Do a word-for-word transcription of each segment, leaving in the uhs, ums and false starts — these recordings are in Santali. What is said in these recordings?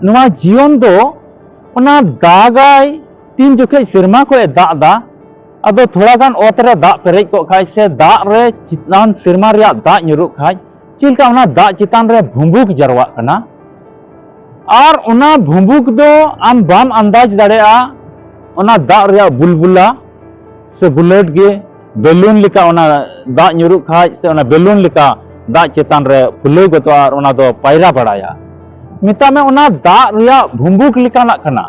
ᱱᱚᱣᱟ ᱡᱤᱭᱚᱱ ᱫᱚ ᱚᱱᱟ ᱫᱟᱜᱟᱭ, ᱛᱤᱱ ᱡᱚᱠᱷᱮᱡ ᱥᱮᱨᱢᱟ ᱠᱷᱚᱡ ᱮ ᱫᱟᱜ ᱫᱟ, ᱟᱫᱚ ᱛᱷᱚᱲᱟ ᱜᱟᱱ ᱚᱛ ᱨᱮ ᱫᱟᱜ ᱯᱮᱨᱮᱡ ᱠᱚᱜ ᱠᱷᱟᱡ ᱥᱮ ᱫᱟᱜ ᱨᱮ ᱪᱮᱛᱟᱱ ᱥᱮᱨᱢᱟ ᱨᱮᱭᱟᱜ ᱫᱟᱜ ᱧᱩᱨᱩᱜ ᱠᱷᱟᱡ ᱪᱮᱫ ᱞᱮᱠᱟ ᱚᱱᱟ ᱫᱟᱜ ᱪᱮᱛᱟᱱ ᱨᱮ ᱵᱷᱩᱸᱵᱩᱠ ᱡᱟᱨᱣᱟᱜ ᱠᱟᱱᱟ, ᱟᱨ ᱚᱱᱟ ᱵᱷᱩᱸᱵᱩᱠ ᱫᱚ ᱟᱢ ᱵᱟᱢ ᱟᱱᱫᱟᱡᱽ ᱫᱟᱲᱮᱭᱟᱜᱼᱟ, ᱚᱱᱟ ᱫᱟᱜ ᱨᱮᱭᱟᱜ ᱵᱩᱞᱵᱩᱞᱟ ᱥᱮ ᱵᱩᱞᱟᱹᱴ ᱜᱮ ᱵᱮᱞᱩᱱ ᱞᱮᱠᱟ ᱚᱱᱟ ᱫᱟᱜ ᱧᱩᱨᱩᱜ ᱠᱷᱟᱡ ᱥᱮ ᱚᱱᱟ ᱵᱮᱞᱩᱱ ᱞᱮᱠᱟ ᱫᱟᱜ ᱪᱮᱛᱟᱱ ᱨᱮ ᱯᱷᱩᱞᱟᱹᱣ ᱜᱚᱫᱚᱜᱼᱟ ᱟᱨ ᱚᱱᱟ ᱫᱚ ᱯᱟᱭᱨᱟ ᱵᱟᱲᱟᱭᱟ᱾ ᱢᱮᱛᱟᱜ ᱢᱮ ᱚᱱᱟ ᱫᱟᱜ ᱨᱮᱭᱟᱜ ᱵᱷᱩᱸᱵᱩᱠ ᱞᱮᱠᱟᱱᱟᱜ ᱠᱟᱱᱟ᱾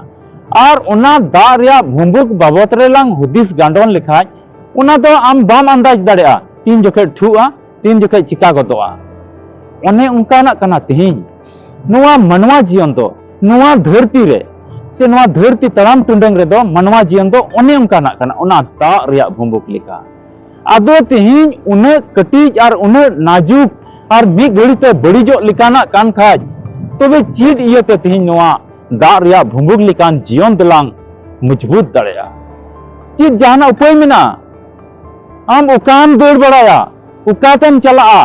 ᱟᱨ ᱚᱱᱟ ᱫᱟᱜ ᱨᱮᱭᱟᱜ ᱵᱷᱩᱸᱵᱩᱠ ᱵᱟᱵᱚᱛ ᱨᱮᱞᱟᱝ ᱦᱩᱫᱤᱥ ᱜᱟᱸᱰᱚᱱ ᱞᱮᱠᱷᱟᱡ ᱚᱱᱟ ᱫᱚ ᱟᱢ ᱵᱟᱢ ᱟᱱᱫᱟᱡᱽ ᱫᱟᱲᱮᱭᱟᱜᱼᱟ ᱛᱤᱱ ᱡᱚᱠᱷᱮᱡ ᱴᱷᱩᱜᱼᱟ, ᱛᱤᱱ ᱡᱚᱠᱷᱮᱡ ᱪᱤᱠᱟ ᱜᱚᱫᱚᱜᱼᱟ᱾ ᱚᱱᱮ ᱚᱱᱠᱟᱱᱟᱜ ᱠᱟᱱᱟ ᱛᱮᱦᱮᱧ ᱱᱚᱣᱟ ᱢᱟᱱᱣᱟ ᱡᱤᱭᱚᱱ ᱫᱚ᱾ ᱱᱚᱣᱟ ᱫᱷᱟᱹᱨᱛᱤ ᱨᱮ ᱥᱮ ᱱᱚᱣᱟ ᱫᱷᱟᱹᱨᱛᱤ ᱛᱟᱲᱟᱢ ᱴᱩᱰᱟᱹᱝ ᱨᱮᱫᱚ ᱢᱟᱱᱣᱟ ᱡᱤᱭᱚᱱ ᱫᱚ ᱚᱱᱮ ᱚᱱᱠᱟᱱᱟᱜ ᱠᱟᱱᱟ, ᱚᱱᱟ ᱫᱟᱜ ᱨᱮᱭᱟᱜ ᱵᱷᱩᱸᱵᱩᱠ ᱞᱮᱠᱟ᱾ ᱟᱫᱚ ᱛᱮᱦᱮᱧ ᱩᱱᱟᱹᱜ ᱠᱟᱹᱴᱤᱡ ᱟᱨ ᱩᱱᱟᱹᱜ ᱱᱟᱡᱩᱠ ᱟᱨ ᱢᱤᱫ ᱜᱷᱟᱹᱲᱤ ᱛᱮ ᱵᱟᱹᱲᱤᱡᱚᱜ ᱞᱮᱠᱟᱱᱟᱜ ᱠᱟᱱ ᱠᱷᱟᱡ, ᱛᱚᱵᱮ ᱪᱮᱫ ᱤᱭᱟᱹᱛᱮ ᱛᱮᱦᱮᱧ ᱱᱚᱣᱟ ᱫᱟᱜ ᱨᱮᱭᱟᱜ ᱵᱷᱩᱸᱵᱩᱠ ᱞᱮᱠᱟᱱ ᱡᱤᱭᱚᱱ ᱫᱚᱞᱟᱝ ᱢᱚᱡᱽᱵᱩᱛ ᱫᱟᱲᱮᱭᱟᱜᱼᱟ? ᱪᱮᱫ ᱡᱟᱦᱟᱱᱟᱜ ᱩᱯᱟᱹᱭ ᱢᱮᱱᱟᱜᱼᱟ? ᱟᱢ ᱚᱠᱟᱢ ᱫᱟᱹᱲ ᱵᱟᱲᱟᱭᱟ? ᱚᱠᱟᱛᱮᱢ ᱪᱟᱞᱟᱜᱼᱟ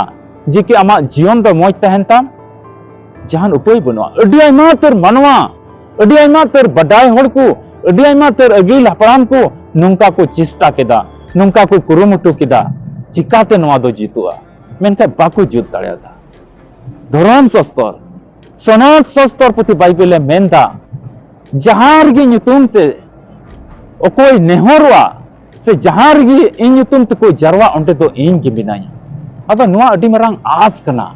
ᱡᱮ ᱠᱤ ᱟᱢᱟᱜ ᱡᱤᱭᱚᱱ ᱫᱚ ᱢᱚᱡᱽ ᱛᱟᱦᱮᱱ ᱛᱟᱢ? ᱡᱟᱦᱟᱱ ᱩᱯᱟᱹᱭ ᱵᱟᱹᱱᱩᱜᱼᱟ᱾ ᱟᱹᱰᱤ ᱟᱭᱢᱟ ᱩᱛᱟᱹᱨ ᱢᱟᱱᱣᱟ, ᱟᱹᱰᱤ ᱟᱭᱢᱟ ᱩᱛᱟᱹᱨ ᱵᱟᱰᱟᱭ ᱦᱚᱲ ᱠᱚ, ᱟᱹᱰᱤ ᱟᱭᱢᱟ ᱩᱛᱟᱹᱨ ᱟᱹᱜᱤᱞ ᱦᱟᱯᱲᱟᱢ ᱠᱚ ᱱᱚᱝᱠᱟ ᱠᱚ ᱪᱮᱥᱴᱟ ᱠᱮᱫᱟ, ᱱᱚᱝᱠᱟ ᱠᱚ ᱠᱩᱨᱩᱢᱩᱴᱩ ᱠᱮᱫᱟ, ᱪᱤᱠᱟᱛᱮ ᱱᱚᱣᱟ ᱫᱚ ᱡᱩᱛᱩᱜᱼᱟ, ᱢᱮᱱᱠᱷᱟᱱ ᱵᱟᱠᱚ ᱡᱩᱛ ᱫᱟᱲᱮᱭᱟᱫᱟ᱾ ᱫᱷᱚᱨᱚᱢ ᱥᱟᱥᱛᱚᱨ, ᱥᱚᱱᱚᱛ ᱥᱟᱥᱛᱚᱨ ᱯᱩᱛᱷᱤ ᱵᱟᱭᱵᱮᱞ ᱮ ᱢᱮᱱᱫᱟ, ᱡᱟᱦᱟᱸ ᱨᱮᱜᱮ ᱧᱩᱛᱩᱢ ᱛᱮ ᱚᱠᱚᱭ ᱱᱮᱦᱚᱨᱚᱜᱼᱟ ᱥᱮ ᱡᱟᱦᱟᱸ ᱨᱮᱜᱮ ᱤᱧ ᱧᱩᱛᱩᱢ ᱛᱮᱠᱚ ᱡᱟᱨᱣᱟᱜ, ᱚᱸᱰᱮ ᱫᱚ ᱤᱧ ᱜᱮ ᱢᱮᱱᱟᱧᱟ᱾ ᱟᱫᱚ ᱱᱚᱣᱟ ᱟᱹᱰᱤ ᱢᱟᱨᱟᱝ ᱟᱥ ᱠᱟᱱᱟ᱾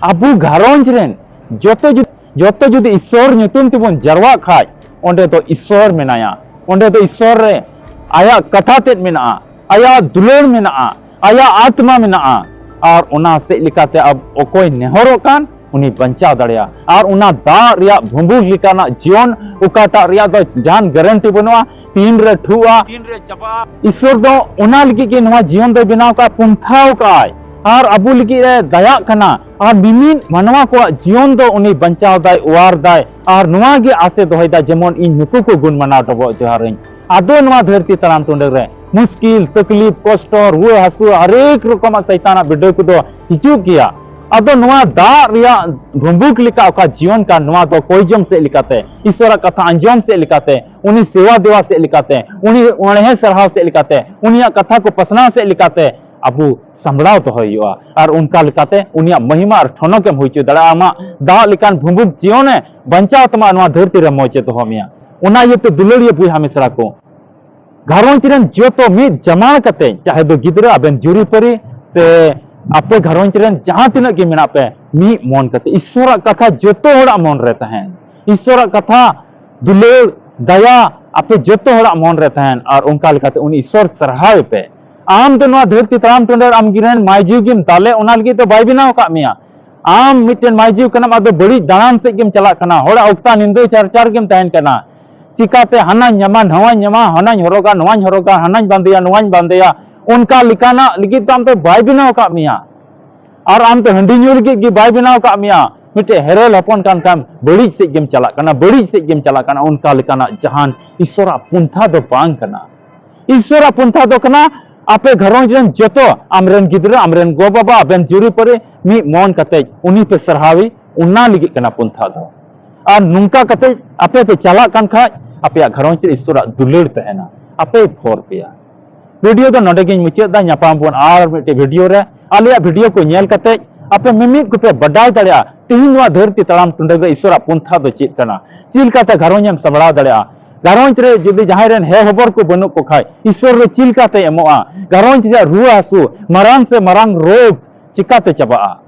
ᱟᱵᱚ ᱜᱷᱟᱨᱚᱸᱡᱽ ᱨᱮᱱ ᱡᱚᱛᱚ ᱡᱩ-, ᱡᱚᱛᱚ ᱡᱩᱫᱤ ᱤᱥᱥᱚᱨ ᱧᱩᱛᱩᱢ ᱛᱮᱵᱚᱱ ᱡᱟᱨᱣᱟᱜ ᱠᱷᱟᱡ, ᱚᱸᱰᱮ ᱫᱚ ᱤᱥᱥᱚᱨ ᱢᱮᱱᱟᱭᱟ, ᱚᱸᱰᱮ ᱫᱚ ᱤᱥᱥᱚᱨ ᱨᱮ ᱟᱭᱟᱜ ᱠᱟᱛᱷᱟ ᱛᱮᱫ ᱢᱮᱱᱟᱜᱼᱟ, ᱟᱭᱟᱜ ᱫᱩᱞᱟᱹᱲ ᱢᱮᱱᱟᱜᱼᱟ, ᱟᱭᱟᱜ ᱟᱛᱢᱟ ᱢᱮᱱᱟᱜᱼᱟ᱾ ᱟᱨ ᱚᱱᱟ ᱥᱮᱫ ᱞᱮᱠᱟᱛᱮ ᱟᱵ-, ᱚᱠᱚᱭ ᱱᱮᱦᱚᱨᱚᱜ ᱠᱟᱱ, ᱩᱱᱤ ᱵᱟᱧᱪᱟᱣ ᱫᱟᱲᱮᱭᱟᱜᱼᱟ᱾ ᱟᱨ ᱚᱱᱟ ᱫᱟᱜ ᱨᱮᱭᱟᱜ ᱵᱷᱩᱸᱵᱩᱠ ᱞᱮᱠᱟᱱᱟᱜ ᱡᱤᱭᱚᱱ, ᱚᱠᱟᱴᱟᱜ ᱨᱮᱭᱟᱜ ᱫᱚ ᱡᱟᱦᱟᱱ ᱜᱟᱨᱮᱱᱴᱤ ᱵᱟᱹᱱᱩᱜᱼᱟ, ᱛᱤᱱ ᱨᱮ ᱴᱷᱩᱜᱼᱟ, ᱛᱤᱱ ᱨᱮ ᱪᱟᱵᱟᱜᱼᱟ᱾ ᱤᱥᱥᱚᱨ ᱫᱚ ᱚᱱᱟ ᱞᱟᱹᱜᱤᱫ ᱜᱮ ᱱᱚᱣᱟ ᱡᱤᱭᱚᱱ ᱫᱚᱭ ᱵᱮᱱᱟᱣ ᱠᱟᱜᱼᱟ, ᱯᱚᱱᱛᱷᱟᱣ ᱠᱟᱜᱼᱟᱭ᱾ ᱟᱨ ᱟᱵᱚ ᱞᱟᱹᱜᱤᱫ ᱮ ᱫᱟᱭᱟᱜ ᱠᱟᱱᱟ᱾ ᱟᱨ ᱢᱤᱢᱤᱫ ᱢᱟᱱᱣᱟ ᱠᱚᱣᱟᱜ ᱡᱤᱭᱚᱱ ᱫᱚ ᱩᱱᱤ ᱵᱟᱧᱪᱟᱣ ᱫᱟᱭ, ᱚᱣᱟᱨ ᱫᱟᱭ᱾ ᱟᱨ ᱱᱚᱣᱟ ᱜᱮ ᱟᱥᱮ ᱫᱚᱦᱚᱭᱮᱫᱟ, ᱡᱮᱢᱚᱱ ᱤᱧ ᱱᱩᱠᱩ ᱠᱚ ᱜᱩᱱ ᱢᱟᱱᱟᱣ ᱰᱚᱵᱚᱜ ᱡᱚᱦᱟᱨᱟᱹᱧ᱾ ᱟᱫᱚ ᱱᱚᱣᱟ ᱫᱷᱟᱹᱨᱛᱤ ᱛᱟᱲᱟᱢ ᱴᱩᱰᱟᱹ ᱨᱮ ᱢᱩᱥᱠᱤᱞ, ᱛᱟᱠᱞᱤᱯ, ᱠᱚᱥᱴᱚ, ᱨᱩᱣᱟᱹ ᱦᱟᱹᱥᱩ, ᱦᱟᱨᱮᱠ ᱨᱚᱠᱚᱢᱟᱜ ᱥᱟᱭᱛᱟᱱᱟᱜ ᱵᱤᱰᱟᱹᱣ ᱠᱚᱫᱚ ᱦᱤᱡᱩᱜ ᱜᱮᱭᱟ᱾ ᱟᱫᱚ ᱱᱚᱣᱟ ᱫᱟᱜ ᱨᱮᱭᱟᱜ ᱵᱷᱩᱸᱵᱩᱠ ᱞᱮᱠᱟ ᱚᱠᱟ ᱡᱤᱭᱚᱱ ᱠᱟᱱ, ᱱᱚᱣᱟ ᱫᱚ ᱠᱚᱭ ᱡᱚᱝ ᱥᱮᱫ ᱞᱮᱠᱟᱛᱮ, ᱤᱥᱚᱨᱟᱜ ᱠᱟᱛᱷᱟ ᱟᱸᱡᱚᱢ ᱥᱮᱫ ᱞᱮᱠᱟᱛᱮ, ᱩᱱᱤ ᱥᱮᱵᱟ ᱫᱮᱣᱟ ᱥᱮᱫ ᱞᱮᱠᱟᱛᱮ, ᱩᱱᱤ ᱚᱬᱦᱮ ᱥᱟᱨᱦᱟᱣ ᱥᱮᱫ ᱞᱮᱠᱟᱛᱮ, ᱩᱱᱤᱭᱟᱜ ᱠᱟᱛᱷᱟ ᱠᱚ ᱯᱟᱥᱱᱟᱣ ᱥᱮᱫ ᱞᱮᱠᱟᱛᱮ ᱟᱵᱚ ᱥᱟᱢᱵᱲᱟᱣ ᱫᱚᱦᱚᱭ ᱦᱩᱭᱩᱜᱼᱟ᱾ ᱟᱨ ᱚᱱᱠᱟ ᱞᱮᱠᱟᱛᱮ ᱩᱱᱤᱭᱟᱜ ᱢᱚᱦᱤᱢᱟ ᱟᱨ ᱴᱷᱚᱱᱚᱠ ᱮᱢ ᱦᱩᱭ ᱦᱚᱪᱚ ᱫᱟᱲᱮᱭᱟᱜᱼᱟ᱾ ᱟᱢᱟᱜ ᱫᱟᱜ ᱞᱮᱠᱟᱱ ᱵᱷᱩᱸᱵᱩᱠ ᱡᱤᱭᱚᱱᱮ ᱵᱟᱧᱪᱟᱣ ᱛᱟᱢᱟ ᱱᱚᱣᱟ ᱫᱷᱟᱹᱨᱛᱤ ᱨᱮ ᱢᱚᱡᱽ ᱮ ᱫᱚᱦᱚ ᱢᱮᱭᱟ᱾ ᱚᱱᱟ ᱤᱭᱟᱹᱛᱮ ᱫᱩᱞᱟᱹᱲᱤᱭᱟᱹ ᱵᱚᱭᱦᱟ ᱢᱤᱥᱨᱟ ᱠᱚ, ᱜᱷᱟᱨᱚᱸᱡᱽ ᱨᱮᱱ ᱡᱚᱛᱚ ᱢᱤᱫ ᱡᱟᱢᱟᱲ ᱠᱟᱛᱮ, ᱪᱟᱦᱮ ᱫᱚ ᱜᱤᱫᱽᱨᱟᱹ, ᱟᱵᱮᱱ ᱡᱩᱨᱤᱯᱟᱹᱨᱤ, ᱥᱮ ᱟᱯᱮ ᱜᱷᱟᱨᱚᱸᱡᱽ ᱨᱮᱱ ᱡᱟᱦᱟᱸ ᱛᱤᱱᱟᱹᱜ ᱜᱮ ᱢᱮᱱᱟᱜ ᱯᱮ, ᱢᱤᱫ ᱢᱚᱱ ᱠᱟᱛᱮ ᱤᱥᱚᱨᱟᱜ ᱠᱟᱛᱷᱟ ᱡᱚᱛᱚ ᱦᱚᱲᱟᱜ ᱢᱚᱱ ᱨᱮ ᱛᱟᱦᱮᱱ, ᱤᱥᱚᱨᱟᱜ ᱠᱟᱛᱷᱟ, ᱫᱩᱞᱟᱹᱲ, ᱫᱟᱭᱟ ᱟᱯᱮ ᱡᱚᱛᱚ ᱦᱚᱲᱟᱜ ᱢᱚᱱ ᱨᱮ ᱛᱟᱦᱮᱱ, ᱟᱨ ᱚᱱᱠᱟ ᱞᱮᱠᱟᱛᱮ ᱩᱱᱤ ᱤᱥᱚᱨ ᱥᱟᱨᱦᱟᱣ ᱮᱯᱮ᱾ ᱟᱢ ᱫᱚ ᱱᱚᱣᱟ ᱫᱷᱟᱹᱨᱛᱤ ᱛᱟᱲᱟᱢ ᱴᱩᱸᱰᱟᱹᱨ ᱟᱢ ᱜᱮ ᱨᱮᱱ ᱢᱟᱹᱭᱡᱩ ᱜᱮᱢ ᱫᱟᱞᱮ, ᱚᱱᱟ ᱞᱟᱹᱜᱤᱫ ᱫᱚ ᱵᱟᱭ ᱵᱮᱱᱟᱣ ᱟᱠᱟᱫ ᱢᱮᱭᱟ᱾ ᱟᱢ ᱢᱤᱫᱴᱮᱱ ᱢᱟᱹᱭᱡᱩ ᱠᱟᱱᱟᱢ, ᱟᱫᱚ ᱵᱟᱹᱲᱤᱡ ᱫᱟᱬᱟᱱ ᱥᱮᱫ ᱜᱮᱢ ᱪᱟᱞᱟᱜ ᱠᱟᱱᱟ, ᱦᱚᱲᱟᱜ ᱚᱠᱛᱟ ᱱᱤᱱᱫᱟᱹ ᱪᱟᱨᱪᱟᱨ ᱜᱮᱢ ᱛᱟᱦᱮᱱ ᱠᱟᱱᱟ᱾ ᱪᱤᱠᱟᱛᱮ ᱦᱟᱱᱟᱧ ᱧᱟᱢᱟ, ᱱᱚᱣᱟᱧ ᱧᱟᱢᱟ, ᱦᱟᱱᱟᱧ ᱦᱚᱨᱚᱜᱟ, ᱱᱚᱣᱟᱧ ᱦᱚᱨᱚᱜᱟ, ᱦᱟᱱᱟᱧ ᱵᱟᱸᱫᱮᱭᱟ, ᱱᱚᱣᱟᱧ ᱵᱟᱸᱫᱮᱭᱟ, ᱚᱱᱠᱟ ᱞᱮᱠᱟᱱᱟᱜ ᱞᱟᱹᱜᱤᱫ ᱫᱚ ᱟᱢ ᱫᱚ ᱵᱟᱭ ᱵᱮᱱᱟᱣ ᱟᱠᱟᱫ ᱢᱮᱭᱟ᱾ ᱟᱨ ᱟᱢ ᱫᱚ ᱦᱟᱺᱰᱤ ᱧᱩ ᱞᱟᱹᱜᱤᱫ ᱜᱮ ᱵᱟᱭ ᱵᱮᱱᱟᱣ ᱟᱠᱟᱫ ᱢᱮᱭᱟ᱾ ᱢᱤᱫᱴᱮᱡ ᱦᱮᱨᱮᱞ ᱦᱚᱯᱚᱱ ᱠᱟᱱ ᱠᱷᱟᱱ ᱵᱟᱹᱲᱤᱡ ᱥᱮᱫ ᱜᱮᱢ ᱪᱟᱞᱟᱜ ᱠᱟᱱᱟ, ᱵᱟᱹᱲᱤᱡ ᱥᱮᱫ ᱜᱮᱢ ᱪᱟᱞᱟᱜ ᱠᱟᱱᱟ᱾ ᱚᱱᱠᱟ ᱞᱮᱠᱟᱱᱟᱜ ᱡᱟᱦᱟᱱ ᱤᱥᱚᱨᱟᱜ ᱯᱚᱱᱛᱷᱟ ᱫᱚ ᱵᱟᱝ ᱠᱟᱱᱟ᱾ ᱤᱥᱚᱨᱟᱜ ᱯᱚᱱᱛᱷᱟ ᱫᱚ ᱠᱟᱱᱟ, ᱟᱯᱮ ᱜᱷᱟᱨᱚᱸᱡᱽ ᱨᱮᱱ ᱡᱚᱛᱚ, ᱟᱢᱨᱮᱱ ᱜᱤᱫᱽᱨᱟᱹ, ᱟᱢᱨᱮᱱ ᱜᱚ ᱵᱟᱵᱟ, ᱟᱵᱮᱱ ᱡᱩᱨᱤ ᱯᱟᱹᱨᱤ ᱢᱤᱫ ᱢᱚᱱ ᱠᱟᱛᱮ ᱩᱱᱤ ᱯᱮ ᱥᱟᱨᱦᱟᱣᱤ, ᱚᱱᱟ ᱞᱟᱹᱜᱤᱫ ᱠᱟᱱᱟ ᱯᱚᱱᱛᱷᱟ ᱫᱚ᱾ ᱟᱨ ᱱᱚᱝᱠᱟ ᱠᱟᱛᱮ ᱟᱯᱮ ᱯᱮ ᱪᱟᱞᱟᱜ ᱠᱟᱱ ᱠᱷᱟᱡ, ᱟᱯᱮᱭᱟᱜ ᱜᱷᱟᱨᱚᱸᱡᱽ ᱨᱮ ᱤᱥᱚᱨᱟᱜ ᱫᱩᱞᱟᱹᱲ ᱛᱟᱦᱮᱱᱟ, ᱟᱯᱮᱭ ᱵᱷᱚᱨ ᱯᱮᱭᱟ᱾ ᱵᱷᱤᱰᱤᱭᱳ ᱫᱚ ᱱᱚᱰᱮ ᱜᱤᱧ ᱢᱩᱪᱟᱹᱫ ᱫᱟ᱾ ᱧᱟᱯᱟᱢ ᱵᱚᱱ ᱟᱨ ᱢᱤᱫᱴᱮᱡ ᱵᱷᱤᱰᱤᱭᱳ ᱨᱮ᱾ ᱟᱞᱮᱭᱟᱜ ᱵᱷᱤᱰᱤᱭᱳ ᱠᱚ ᱧᱮᱞ ᱠᱟᱛᱮ ᱟᱯᱮ ᱢᱤᱢᱤᱫ ᱠᱚᱯᱮ ᱵᱟᱰᱟᱭ ᱫᱟᱲᱮᱭᱟᱜᱼᱟ, ᱛᱮᱦᱮᱧ ᱱᱚᱣᱟ ᱫᱷᱟᱹᱨᱛᱤ ᱛᱟᱲᱟᱢ ᱴᱩᱸᱰᱟᱹ ᱨᱮ ᱤᱥᱚᱨᱟᱜ ᱯᱚᱱᱛᱷᱟ ᱫᱚ ᱪᱮᱫ ᱠᱟᱱᱟ, ᱪᱮᱫ ᱞᱮᱠᱟᱛᱮ ᱜᱷᱟᱨᱚᱸᱡᱽ ᱮᱢ ᱥᱟᱢᱵᱲᱟᱣ ᱫᱟᱲᱮᱭᱟᱜᱼᱟ᱾ ᱜᱷᱟᱨᱚᱸᱡᱽ ᱨᱮ ᱡᱩᱫᱤ ᱡᱟᱦᱟᱸᱭ ᱨᱮᱱ ᱦᱮ ᱦᱚᱵᱚᱨ ᱠᱚ ᱵᱟᱹᱱᱩᱜ ᱠᱚ ᱠᱷᱟᱡ, ᱤᱥᱚᱨ ᱫᱚ ᱪᱮᱫ ᱞᱮᱠᱟᱛᱮ ᱮᱢᱚᱜᱼᱟ? ᱜᱷᱟᱨᱚᱸᱡᱽ ᱨᱮᱭᱟᱜ ᱨᱩᱣᱟᱹ ᱦᱟᱹᱥᱩ, ᱢᱟᱨᱟᱝ ᱥᱮ ᱢᱟᱨᱟᱝ ᱨᱳᱜᱽ ᱪᱤᱠᱟᱛᱮ ᱪᱟᱵᱟᱜᱼᱟ?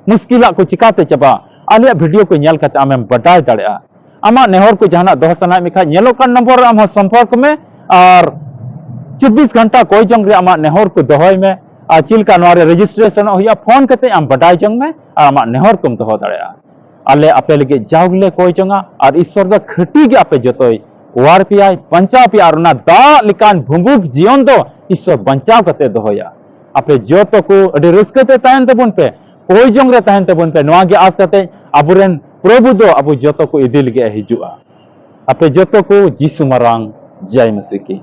ᱢᱩᱥᱠᱤᱞᱟᱜ ᱠᱚ ᱪᱤᱠᱟᱛᱮ ᱪᱟᱵᱟᱜᱼᱟ? ᱟᱞᱮᱭᱟᱜ ᱵᱷᱤᱰᱤᱭᱳ ᱠᱚ ᱧᱮᱞ ᱠᱟᱛᱮ ᱟᱢᱮᱢ ᱵᱟᱰᱟᱭ ᱫᱟᱲᱮᱭᱟᱜᱼᱟ᱾ ᱟᱢᱟᱜ ᱱᱮᱦᱚᱨ ᱠᱚ ᱡᱟᱦᱟᱱᱟᱜ ᱫᱚᱦᱚ ᱥᱟᱱᱟᱭᱮᱫ ᱢᱮ ᱠᱷᱟᱡ, ᱧᱮᱞᱚᱜ ᱠᱟᱱ ᱱᱚᱢᱵᱚᱨ ᱨᱮ ᱟᱢ ᱦᱚᱸ ᱥᱚᱢᱯᱚᱨᱠ ᱢᱮ ᱟᱨ ᱪᱚᱵᱵᱤᱥ ᱜᱷᱚᱱᱴᱟ ᱠᱚᱭ ᱡᱚᱝ ᱨᱮ ᱟᱢᱟᱜ ᱱᱮᱦᱚᱨ ᱠᱚ ᱫᱚᱦᱚᱭ ᱢᱮ᱾ ᱟᱨ ᱪᱮᱫ ᱞᱮᱠᱟ ᱱᱚᱣᱟ ᱨᱮ ᱨᱮᱡᱤᱥᱴᱨᱮᱥᱚᱱᱚᱜ ᱦᱩᱭᱩᱜᱼᱟ, ᱯᱷᱳᱱ ᱠᱟᱛᱮ ᱟᱢ ᱵᱟᱰᱟᱭ ᱡᱚᱝ ᱢᱮ ᱟᱨ ᱟᱢᱟᱜ ᱱᱮᱦᱚᱨ ᱠᱚᱢ ᱫᱚᱦᱚ ᱫᱟᱲᱮᱭᱟᱜᱼᱟ᱾ ᱟᱞᱮ ᱟᱯᱮ ᱞᱟᱹᱜᱤᱫ ᱡᱟᱣ ᱜᱮᱞᱮ ᱠᱚᱭ ᱡᱚᱝᱟ ᱟᱨ ᱤᱥᱥᱚᱨ ᱫᱚ ᱠᱷᱟᱹᱴᱤ ᱜᱮ ᱟᱯᱮ ᱡᱚᱛᱚᱭ ᱚᱣᱟᱨ ᱯᱮᱭᱟᱭ, ᱵᱟᱧᱪᱟᱣ ᱯᱮᱭᱟ ᱟᱨ ᱚᱱᱟ ᱫᱟᱜ ᱞᱮᱠᱟᱱ ᱵᱷᱩᱸᱵᱩᱠ ᱡᱤᱭᱚᱱ ᱫᱚ ᱤᱥᱥᱚᱨ ᱵᱟᱧᱪᱟᱣ ᱠᱟᱛᱮ ᱫᱚᱦᱚᱭᱟ᱾ ᱟᱯᱮ ᱡᱚᱛᱚ ᱠᱚ ᱟᱹᱰᱤ ᱨᱟᱹᱥᱠᱟᱹ ᱛᱮ ᱛᱟᱦᱮᱱ ᱛᱟᱵᱚᱱ ᱯᱮ, ᱠᱚᱭ ᱡᱚᱝ ᱨᱮ ᱛᱟᱦᱮᱱ ᱛᱟᱵᱚᱱ ᱯᱮ᱾ ᱱᱚᱣᱟ ᱜᱮ ᱟᱸᱥ ᱠᱟᱛᱮ ᱟᱵᱚᱨᱮᱱ ᱯᱨᱚᱵᱷᱩ ᱫᱚ ᱟᱵᱚ ᱡᱚᱛᱚ ᱠᱚ ᱤᱫᱤ ᱞᱟᱹᱜᱤᱫ ᱮ ᱦᱤᱡᱩᱜᱼᱟ᱾ ᱟᱯᱮ ᱡᱚᱛᱚ ᱠᱚ ᱡᱤᱥᱩ ᱢᱟᱨᱟᱝ ᱡᱟᱭ ᱢᱟᱹᱥᱤ ᱠᱤ᱾